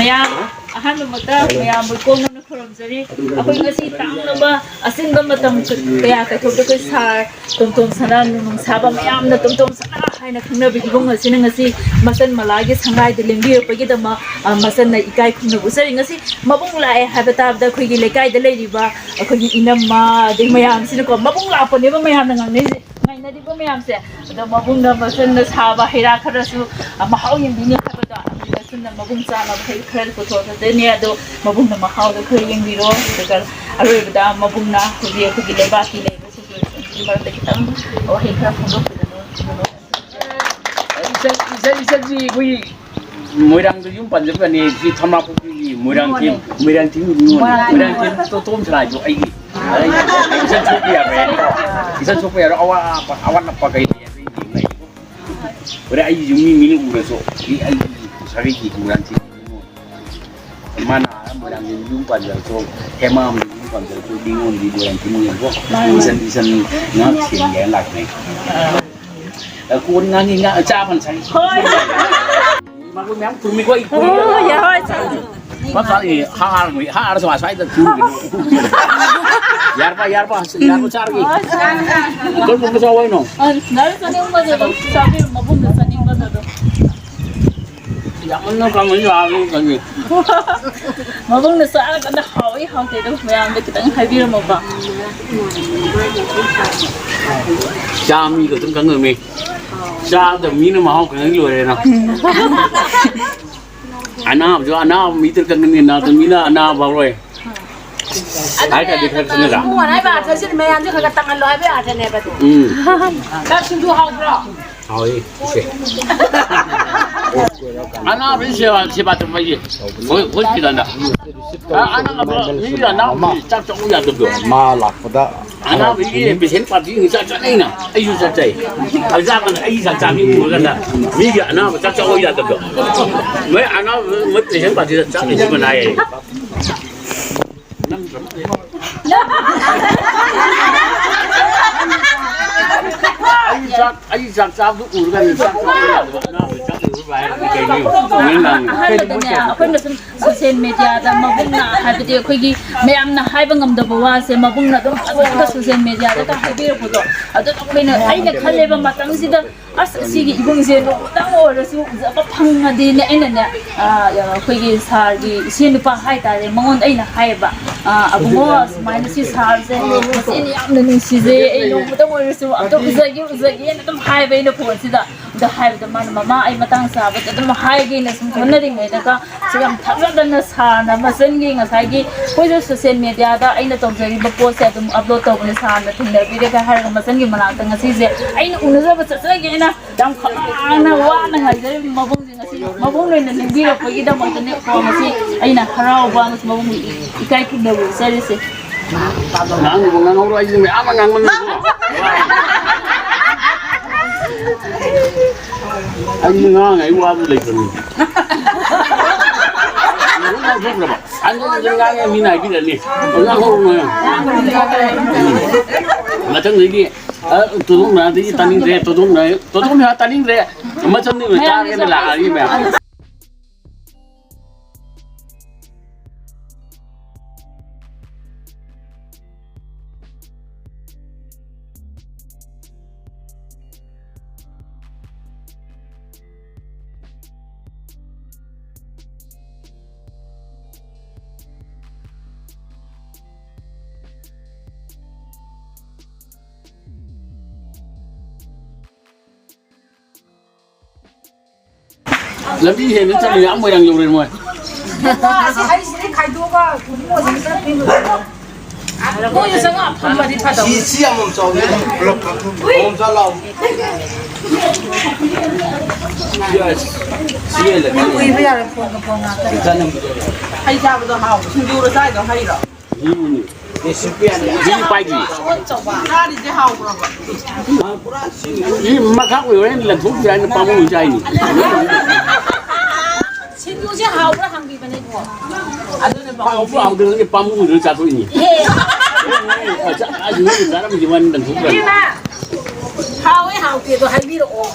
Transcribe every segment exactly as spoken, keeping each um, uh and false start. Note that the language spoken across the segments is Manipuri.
ꯃꯌꯥꯝ, ꯑꯍꯥꯟꯕꯃꯛꯇ ꯃꯌꯥꯝꯕꯨ ꯏꯀꯣꯡ ꯀꯣꯡꯅ ꯈꯨꯔꯨꯝꯖꯔꯤ꯫ ꯑꯩꯈꯣꯏ ꯉꯁꯤ ꯇꯥꯡꯂꯕ ꯑꯆꯤꯟꯕ ꯃꯇꯝ ꯀꯌꯥ ꯀꯥꯏꯊꯣꯛꯇ ꯑꯩꯈꯣꯏ ꯁꯥꯔ ꯇꯣꯝꯇꯣꯝ ꯁꯅꯥ, ꯅꯨꯡꯁꯥꯕ ꯃꯌꯥꯝꯅ ꯇꯣꯝꯇꯣꯝ ꯁꯅꯥ ꯍꯥꯏꯅ ꯈꯪꯅꯕ ꯏꯕꯨꯡ ꯑꯁꯤꯅ ꯉꯁꯤ ꯃꯆꯟ ꯃꯂꯥꯒꯤ ꯁꯪꯒꯥꯏꯗ ꯂꯦꯡꯕꯤꯔꯛꯄꯒꯤꯗꯃꯛ, ꯑ, ꯃꯆꯟꯅ ꯏꯀꯥꯏ ꯈꯨꯝꯅꯕ ꯎꯠꯆꯔꯤ꯫ ꯉꯁꯤ ꯃꯕꯨꯡ ꯂꯥꯛꯑꯦ ꯍꯥꯏꯕ ꯇꯥꯕꯗ ꯑꯩꯈꯣꯏꯒꯤ ꯂꯩꯀꯥꯏꯗ ꯂꯩꯔꯤꯕ ꯑꯩꯈꯣꯏꯒꯤ ꯏꯅꯝꯃ, ꯑꯗꯩ ꯃꯌꯥꯝꯁꯤꯅꯀꯣ, ꯃꯕꯨꯡ ꯂꯥꯛꯄꯅꯦꯕ ꯃꯌꯥꯝꯅ ꯉꯥꯡꯅꯩꯁꯦ, ꯉꯥꯏꯅꯔꯤꯕ ꯃꯌꯥꯝꯁꯦ꯫ ꯑꯗꯣ ꯃꯕꯨꯡꯅ ꯃꯆꯟꯅ ꯁꯥꯕ ꯍꯩ ꯔꯥ ꯈꯔꯁꯨ, ꯑ, ꯃꯍꯥꯎ ꯌꯦꯡꯕꯤꯅꯤ ꯍꯥꯏꯕꯗꯣ, ꯑꯗꯨꯅ ꯃꯕꯨꯡ ꯆꯥꯅꯕ ꯍꯩ ꯈꯔ ꯄꯨꯊꯣꯔꯛꯀꯗꯣꯏꯅꯦ꯫ ꯑꯗꯣ ꯃꯕꯨꯡꯅ ꯃꯍꯥꯎꯗꯣ ꯈꯔ ꯌꯦꯡꯕꯤꯔꯣ꯫ ꯑꯗꯨꯒ ꯑꯔꯣꯏꯕꯗ ꯃꯕꯨꯡꯅ ꯍꯧꯖꯤꯛ ꯑꯩꯈꯣꯏꯒꯤ ꯂꯩꯕꯥꯛꯀꯤ ꯂꯩꯕꯁꯤꯡꯒꯤ ꯃꯔꯛꯇ ꯈꯤꯇꯪ ꯋꯥꯍꯩ ꯈꯔ ꯐꯣꯡꯗꯣꯛꯄꯤꯔꯝꯃꯨ꯫ ꯏꯆꯟ, ꯏꯆꯟ, ꯏꯆꯟꯁꯤ ꯑꯩꯈꯣꯏꯒꯤ ꯃꯣꯏꯔꯥꯡꯗ ꯌꯨꯝ ꯄꯥꯟꯖꯕꯅꯤ꯫ ꯁꯤ ꯊꯝꯅꯥꯄꯣꯛꯄꯤꯒꯤ ꯃꯣꯏꯔꯥꯡꯊꯦꯝ, ꯃꯣꯏꯔꯥꯡꯊꯦꯝ ꯅꯤꯉꯣꯜꯅꯤ꯫ ꯃꯣꯏꯔꯥꯡꯊꯦꯝ ꯇꯣ-, ꯇꯣꯝ ꯁꯅꯥꯏꯗꯣ ꯑꯩꯒꯤ, ꯑꯩ, ꯑꯩ ꯏꯆꯟ ꯁꯣꯛꯄ ꯌꯥꯔꯣꯏ꯫ ꯏꯆꯟ ꯁꯣꯛꯄ ꯌꯥꯔꯣꯏ꯫ ꯑꯋꯥꯠ ꯑꯄꯥ, ꯑꯋꯥꯠ ꯑꯄꯥ ꯀꯩ ꯂꯩ ꯑꯗꯨ ꯌꯦꯡꯉ ꯑꯩ꯫ ꯍꯣꯔꯦꯟ ꯑꯩꯒꯤꯁꯨ ꯃꯤ, ꯃꯤꯅ ꯎꯔꯁꯨ ꯑꯩ, ꯑꯩꯒꯤ ꯁꯥꯒꯩꯒꯤ ꯃꯣꯏꯔꯥꯡꯊꯦꯝ ꯅꯤꯉꯣꯜ꯫ ꯃꯥꯅ ꯑꯥ ꯃꯣꯏꯔꯥꯡꯊꯦꯝ ꯌꯨꯝ ꯄꯥꯟꯖꯔꯁꯨ, ꯍꯦꯃꯥꯝꯗ ꯌꯨꯝ ꯄꯥꯟꯖꯔꯁꯨ, ꯅꯤꯉꯣꯜꯗꯤ ꯃꯣꯏꯔꯥꯡꯊꯦꯝ ꯅꯤꯉꯣꯜꯀꯣ꯫ ꯏꯆꯟ, ꯏꯆꯟ ꯉꯥꯛ ꯁꯦꯟꯒꯦ ꯍꯥꯏꯅ ꯂꯥꯛꯄꯅꯦ꯫ ꯀꯣꯟ ꯉꯥꯡꯉꯤ ꯉꯥ ꯆꯥ ꯐꯅ ꯁꯥꯏ꯫ ꯍꯣꯏ꯫ ꯃꯒꯨꯟ ꯃꯌꯥꯝ ꯊꯨꯝꯃꯤꯀꯣ ꯑꯩ꯫ ꯍꯣꯏ, ꯍꯣꯏ, ꯍꯣꯏ, ꯆꯥ꯫ ꯃꯥ ꯆꯥꯔꯤ, ꯍꯥꯔ, ꯍꯥꯔ ꯁ꯭ꯋꯥꯏ, ꯁ꯭ꯋꯥꯏꯗ ꯊꯨꯝꯃꯤꯅꯣ꯫ ꯌꯥꯔꯕ, ꯌꯥꯔꯕ, ꯌꯥꯔꯕ ꯆꯥꯔꯒꯦ꯫ ꯍꯣꯏ, ꯆꯥ, ꯆꯥ꯫ ꯀꯔꯝꯕ ꯆꯥꯎ ꯍꯥꯏꯅꯣ? ꯑ, ꯅꯪ ꯆꯥꯅꯤꯡꯕꯗꯣ ꯑꯗꯨꯝ ꯆꯥꯕꯤꯌꯨ, ꯃꯕꯨꯡꯗ ꯆꯥꯅꯤꯡꯕꯗꯣ ꯑꯗꯨꯝ꯫ ꯌꯥꯝꯃꯟꯅ ꯀꯃꯥꯏꯅ ꯆꯥꯕꯅꯣ ꯈꯪꯗꯦ꯫ ꯃꯕꯨꯡꯅ ꯆꯥꯔꯀꯥꯟꯗ ꯍꯥꯎꯏ ꯍꯥꯎꯇꯦꯗꯣ ꯃꯌꯥꯝꯗ ꯈꯤꯇꯪ ꯍꯥꯏꯕꯤꯔꯝꯃꯣꯕ꯫ ꯆꯥ ꯃꯤꯗꯣ ꯑꯗꯨꯝ ꯈꯪꯉꯝꯃꯤ꯫ ꯆꯥꯗꯕ ꯃꯤꯅ ꯃꯍꯥꯎ ꯈꯪꯉꯗꯤ ꯂꯣꯏꯔꯦꯅ꯫ ꯑꯅꯥꯕꯁꯨ ꯑꯅꯥꯕ ꯃꯤꯗ ꯈꯪꯒꯅꯤ, ꯅꯥꯗꯕ ꯃꯤꯅ ꯑꯅꯥꯕ ꯐꯥꯎꯔꯣꯏ꯫ ꯍꯥꯏ ꯇꯥꯔꯗꯤ ꯈꯔ ꯈꯪꯒꯗ꯭ꯔꯥ? ꯏꯕꯨꯡꯉꯣꯅ ꯍꯥꯏꯕ ꯑꯥꯔꯊꯁꯤꯅ ꯃꯌꯥꯝꯁꯦ ꯈꯔ ꯈꯔ ꯇꯪꯍꯜꯂꯣ ꯍꯥꯏꯕ ꯑꯥꯔꯊꯅꯦꯕ ꯑꯗꯨ꯫ ꯎꯝ꯫ ꯆꯥꯛ ꯁꯤꯡꯖꯨ ꯍꯥꯎꯕ꯭ꯔꯣ? ꯍꯥꯎꯏ, ꯏꯆꯦ꯫ ꯑꯅꯥꯕꯒꯤ ꯁꯦꯕꯥ, ꯁꯦꯕꯥ ꯇꯧꯕ ꯍꯥꯏꯁꯦ꯫ ꯍꯣꯏ, ꯍꯣꯁꯄꯤꯇꯥꯜꯗ꯫ ꯑ-, ꯑꯅꯥꯕ ꯃꯤꯒꯤ ꯑꯅꯥꯕ ꯆꯥꯛ ꯆꯥꯎ ꯌꯥꯗꯕꯗꯣ꯫ ꯃꯥ ꯂꯥꯛꯄꯗ ꯑꯅꯥꯕꯒꯤ ꯄꯦꯁꯦꯟ ꯄꯥꯔꯇꯤꯁꯤꯡ ꯆꯥꯛ ꯆꯥꯅꯩꯅ꯫ ꯑꯩꯁꯨ ꯆꯥꯛ ꯆꯥꯏ꯫ ꯍꯛꯆꯥꯡ ꯑꯩ ꯆꯥꯛ ꯆꯥꯕꯤ ꯎꯔꯀꯥꯟꯗ ꯃꯤꯒꯤ ꯑꯅꯥꯕ ꯆꯥꯛ ꯆꯥꯎ ꯌꯥꯗꯕꯗꯣ꯫ ꯃꯣꯏ ꯑꯅꯥꯕ, ꯃꯣꯏ ꯄꯦꯁꯦꯟ ꯄꯥꯔꯇꯤꯗ ꯆꯥꯛ ꯂꯩꯁꯤꯟꯕ ꯅꯥꯏꯌꯦ꯫ ꯑꯩ ꯆꯥꯛ, ꯑꯩ ꯆꯥꯛ ꯆꯥꯕꯗꯨ ꯎꯔꯒ ꯆꯥꯛ ꯆꯥꯕ ꯌꯥꯗꯕ ꯑꯅꯥꯕ ꯆꯥꯛ ꯂꯩꯕ ꯑꯍꯥꯟꯕꯗꯅꯦ, ꯑꯩꯈꯣꯏꯅ ꯁꯨꯝ ꯁꯣꯁꯤꯌꯦꯜ ꯃꯦꯗꯤꯌꯥꯗ ꯃꯕꯨꯡꯅ, ꯍꯥꯏꯕꯗꯤ ꯑꯩꯈꯣꯏꯒꯤ ꯃꯌꯥꯝꯅ ꯍꯥꯏꯕ ꯉꯝꯗꯕ ꯋꯥꯁꯦ ꯃꯕꯨꯡꯅ ꯑꯗꯨꯝ ꯐꯖꯅ ꯁꯣꯁꯤꯌꯦꯜ ꯃꯦꯗꯤꯌꯥꯗꯒ ꯍꯥꯏꯕꯤꯔꯛꯄꯗꯣ, ꯑꯗꯨꯗꯣ ꯑꯩꯈꯣꯏꯅ, ꯑꯩꯅ ꯈꯜꯂꯦꯕ ꯃꯇꯝꯁꯤꯗ, "ꯑꯁ, ꯑꯁꯤꯒꯤ ꯏꯕꯨꯡꯁꯦ ꯅꯣꯡꯃꯇꯪ ꯑꯣꯏꯔꯁꯨ ꯎꯖꯕ ꯐꯪꯉꯗꯤꯅ" ꯑꯩꯅꯅꯦ, ꯑ, ꯑꯩꯈꯣꯏꯒꯤ ꯁꯥꯔꯒꯤ ꯏꯆꯦ ꯅꯨꯄꯥ ꯍꯥꯏꯇꯥꯔꯦ, ꯃꯉꯣꯟꯗ ꯑꯩꯅ ꯍꯥꯏꯌꯦꯕ, "ꯑ, ꯑꯕꯨꯡꯉꯣ, ꯁꯨꯃꯥꯏꯅ ꯁꯤ ꯁꯥꯔꯁꯦ ꯃꯆꯦꯅ ꯌꯥꯝꯅ ꯅꯨꯡꯁꯤꯖꯩ, ꯑꯩ ꯅꯣꯡꯃꯇꯪ ꯑꯣꯏꯔꯁꯨ ꯑꯝꯇ ꯎꯖꯒꯦ, ꯎꯖꯒꯦꯅ" ꯑꯗꯨꯝ ꯍꯥꯏꯕ ꯑꯩꯅ ꯐꯣꯟꯁꯤꯗ꯫ ꯑꯗ ꯍꯥꯏꯕꯗ ꯃꯥꯅ, "ꯃꯃꯥ, ꯑꯩ ꯃꯇꯥꯡ ꯆꯥꯕꯗ ꯑꯗꯨꯝ ꯍꯥꯏꯒꯦꯅ ꯁꯨꯝ ꯍꯣꯠꯅꯔꯤꯉꯩꯗꯒ ꯁꯤ ꯌꯥꯝ ꯊꯥꯖꯗꯅ ꯁꯥꯔꯅ ꯃꯆꯟꯒꯤ ꯉꯁꯥꯏꯒꯤ ꯑꯩꯈꯣꯏꯁꯨ ꯁꯣꯁꯤꯌꯦꯜ ꯃꯦꯗꯤꯌꯥꯗ ꯑꯩꯅ ꯇꯧꯖꯔꯤꯕ ꯄꯣꯠꯁꯦ ꯑꯗꯨꯝ ꯑꯞꯂꯣꯗ ꯇꯧꯕꯅꯦ, ꯁꯥꯔꯅ ꯊꯦꯡꯅꯕꯤꯔꯒ" ꯍꯥꯏꯔꯒ ꯃꯆꯟꯒꯤ ꯃꯅꯥꯛꯇ ꯉꯁꯤꯁꯦ ꯑꯩꯅ ꯎꯅꯖꯕ ꯆꯠꯆꯒꯦꯅ ꯌꯥꯝ ꯈꯧꯔꯥꯡꯅ ꯋꯥꯅ ꯉꯥꯏꯖꯔꯤꯕ ꯃꯕꯨꯡꯁꯦ ꯉꯁꯤ ꯃꯕꯨꯡ ꯑꯣꯏꯅ ꯅꯤꯡꯕꯤꯔꯛꯄꯒꯤꯗꯃꯛꯇꯅꯦꯀꯣ ꯉꯁꯤ ꯑꯩꯅ ꯍꯔꯥꯎꯕ ꯑꯃꯁꯨ ꯃꯕꯨꯡꯕꯨ ꯏꯀꯥꯏ ꯈꯨꯝꯅꯕ ꯎꯠꯆꯔꯤꯁꯦ꯫ ꯉꯥꯡꯕ ꯉꯥꯡꯍꯧꯔꯣ, ꯑꯩꯁꯨ ꯃꯌꯥꯝ ꯑꯃ ꯉꯥꯡꯃꯟꯕꯀꯣ꯫ ꯑꯩꯁꯨ ꯉꯥꯡꯉꯦ, ꯑꯩ ꯋꯥꯕꯨ ꯂꯩꯇ꯭ꯔꯕꯅꯤ꯫ ꯂꯣꯏ ꯉꯥꯡꯊꯣꯛꯈ꯭ꯔꯕ? ꯑꯩꯉꯣꯟꯗ ꯉꯥꯡꯉꯦ, ꯃꯤꯅ ꯍꯥꯏꯕꯤꯔꯅꯤ꯫ ꯉꯥꯡꯍꯧꯔꯣ ꯅꯣꯏ꯫ ꯎꯝ꯫ ꯃꯊꯪꯗꯩꯗꯤ, ꯑ, ꯇꯣꯗꯣꯡꯅꯗꯤ ꯇꯥꯅꯤꯡꯗ꯭ꯔꯦ, ꯇꯣꯗꯣꯡꯅ-, ꯇꯣꯗꯣꯡꯅ ꯇꯥꯅꯤꯡꯗ꯭ꯔꯦ꯫ ꯃꯆꯟꯗꯤ ꯇꯥꯔꯒꯦꯅ ꯂꯥꯛꯑꯅꯤ ꯃꯌꯥꯝ꯫ ꯂꯝꯕꯤ ꯍꯦꯟꯅ ꯆꯠꯂꯤ, ꯑꯥ ꯃꯣꯏꯔꯥꯡ ꯌꯧꯔꯦ ꯃꯣꯏ꯫ ꯑꯁꯤ ꯑꯩꯁꯤꯗꯤ ꯈꯥꯏꯗꯣꯛꯑꯒ ꯏꯕꯨꯡꯉꯣꯁꯤꯡ ꯈꯔ ꯄꯤꯔꯨꯔꯣ꯫ ꯃꯣꯏꯁꯨ ꯆꯪꯉꯛꯑ ꯐꯝꯃꯗꯤ ꯐꯗꯧꯅꯤ꯫ ꯁꯤ, ꯁꯤ ꯑꯃꯃꯝ ꯆꯥꯎ, ꯄꯨꯂꯞ ꯀꯥꯞꯊꯣꯛ꯫ ꯑꯃꯃꯝ ꯆꯥ ꯂꯥꯎ꯫ ꯁꯤ ꯍꯦꯜꯂꯦ꯫ ꯎꯏꯕ ꯌꯥꯔꯣꯏ, ꯐꯣꯟꯒ ꯐꯣꯟ ꯉꯥꯛꯇ꯫ ꯍꯩ ꯆꯥꯕꯗꯣ ꯍꯥꯎꯕ, ꯁꯤꯡꯖꯨꯔꯣ ꯆꯥꯏꯗꯣ, ꯍꯩꯔꯣ? ꯁꯤꯕꯨꯅꯤ꯫ ꯁꯤ ꯄꯥꯏꯗ꯭ꯔꯤ꯫ ꯆꯥꯔꯤꯁꯦ ꯍꯥꯎꯕ꯭ꯔꯕ? ꯁꯤ ꯃꯈꯥ ꯑꯣꯏ ꯍꯣꯔꯦꯟ ꯂꯪꯊꯣꯛꯈꯤ ꯍꯥꯏꯅ ꯄꯥꯝꯃꯨ ꯆꯥꯏꯅꯤ꯫ ꯁꯤꯡꯖꯨꯁꯦ ꯍꯥꯎꯕ꯭ꯔꯥ ꯍꯪꯕꯤꯕꯅꯦꯀꯣ꯫ ꯑꯗꯨꯅ ꯍꯥꯎꯕ꯭ꯔꯥ ꯍꯥꯎꯗ꯭ꯔꯥ ꯈꯪꯗꯦ, ꯄꯥꯝꯃꯨ ꯆꯥꯊꯣꯛꯏꯅꯤ꯫ ꯑꯦ꯫ ꯑ, ꯆꯥ-, ꯑ, ꯅꯣꯏꯅ ꯆꯥꯔꯝꯃꯤꯁꯦ ꯋꯥꯅꯤ, ꯂꯪꯊꯣꯛꯈ꯭ꯔꯦ꯫ ꯏꯕꯦꯝꯃ꯫ ꯍꯥꯎꯋꯦ ꯍꯥꯎꯇꯦꯗꯣ ꯍꯥꯏꯕꯤꯔꯛꯑꯣ꯫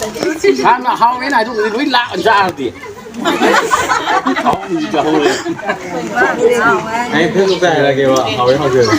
ꯍꯥꯟꯅ ꯍꯥꯎꯋꯦꯅ ꯍꯥꯏꯗꯣꯛꯄꯗꯤ ꯂꯣꯏ ꯂꯥꯛꯑ ꯆꯥꯔꯗꯤ꯫ ꯑꯍꯨꯝꯁꯤ ꯆꯥꯍꯧꯔꯦ꯫ ꯑꯩ ꯐꯦꯁꯕꯨꯛꯇ ꯍꯥꯏꯔꯛꯀꯦꯕ, ꯍꯥꯎꯋꯦ ꯍꯥꯎꯇꯦꯗꯣ꯫